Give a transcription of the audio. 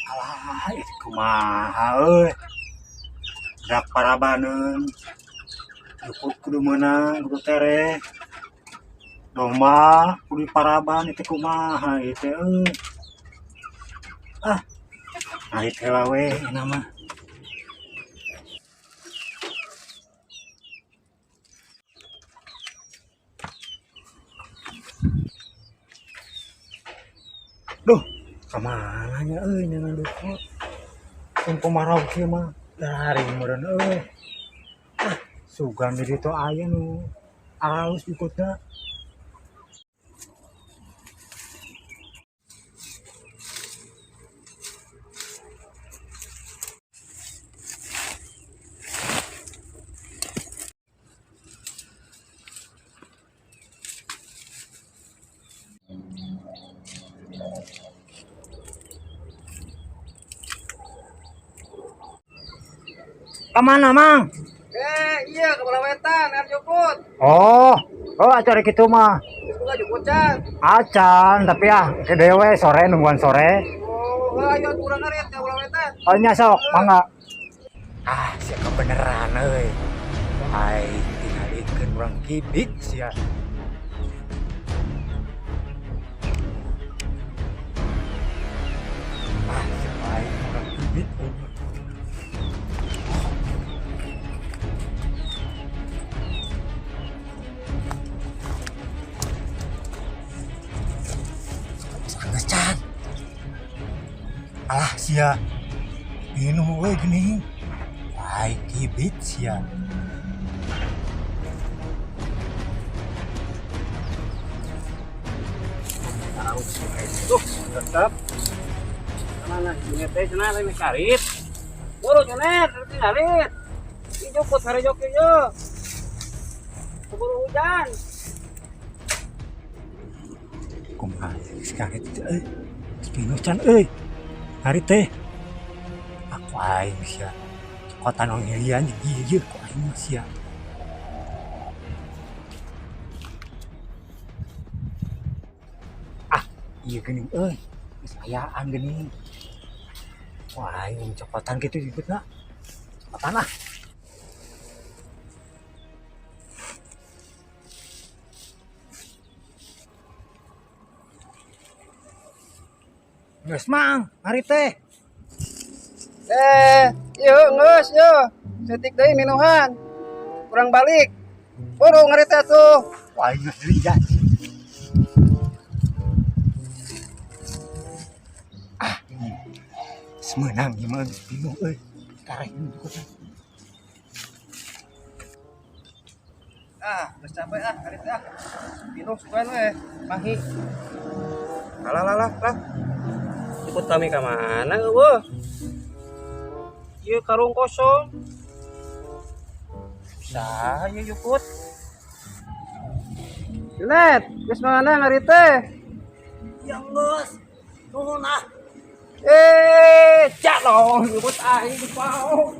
Alah, itu kumaha euy. Dak parabaneun. Jukut kudu meunang, kudu tereh. Domba kudu paraban itu kumaha ieu teh euy. Ah. Ngarit heula we euna mah. Duh, kamana nya euy nyangan dukut. Mun kumarau kieu mah daring meureun euy. Ah, sugan di ditu aya nu aralus jukutna. Kamana, Mang? Iya, ke Wetan, arep jukut. Oh, oh acara kitu mah. Geus boga jukut can. Acan, tapi ah ke dewe sore nungguan sore. Oh, ayo urang ngarit ka Wetan. Oh nya sok, mangga. Ah, sia kebeneran euy. Aing tingalikeun urang kibit sia. Ah, sia aing urang kibit euy. Geus can. Alah sia. Minum we geuning. Aing kibit sia. Tuh, tetep. Mana ini teh cenah lain karit. Buru cenah, rek ngarit. Ieu jukut sare joki ye. Keburu hujan. Kumaha geus karit teh euy. Geus pinuh can euy. Ngarit teh. Aku aing sia. Cokotan nu ngilian jeung ieu ku aing mah sia. Ah, ieu geuning euy. Geus ayaan geuning. Wah, aing cokotan kitu jukutna. Cokotan ah. Geus Mang, ngarit teh. Ieu geus ye. Setik deui minuhan. Kurang balik. Buru ngarit teh atuh. Wah, aing geus deui ya. Ah, geus meunang ieu mah geus pinuh euy. Kareh jukutna. Ah, geus capek ah ngarit teh ah. Pinuh sugan we, mahi. Alah lah lah lah. Ikut kami ka mana eueuh? Ieu karung kosong. Saha ieu jukut? Junet, geus mana ngarit teh? Ya geus. Nuhun ah. Cak dong, jukut aing di paok.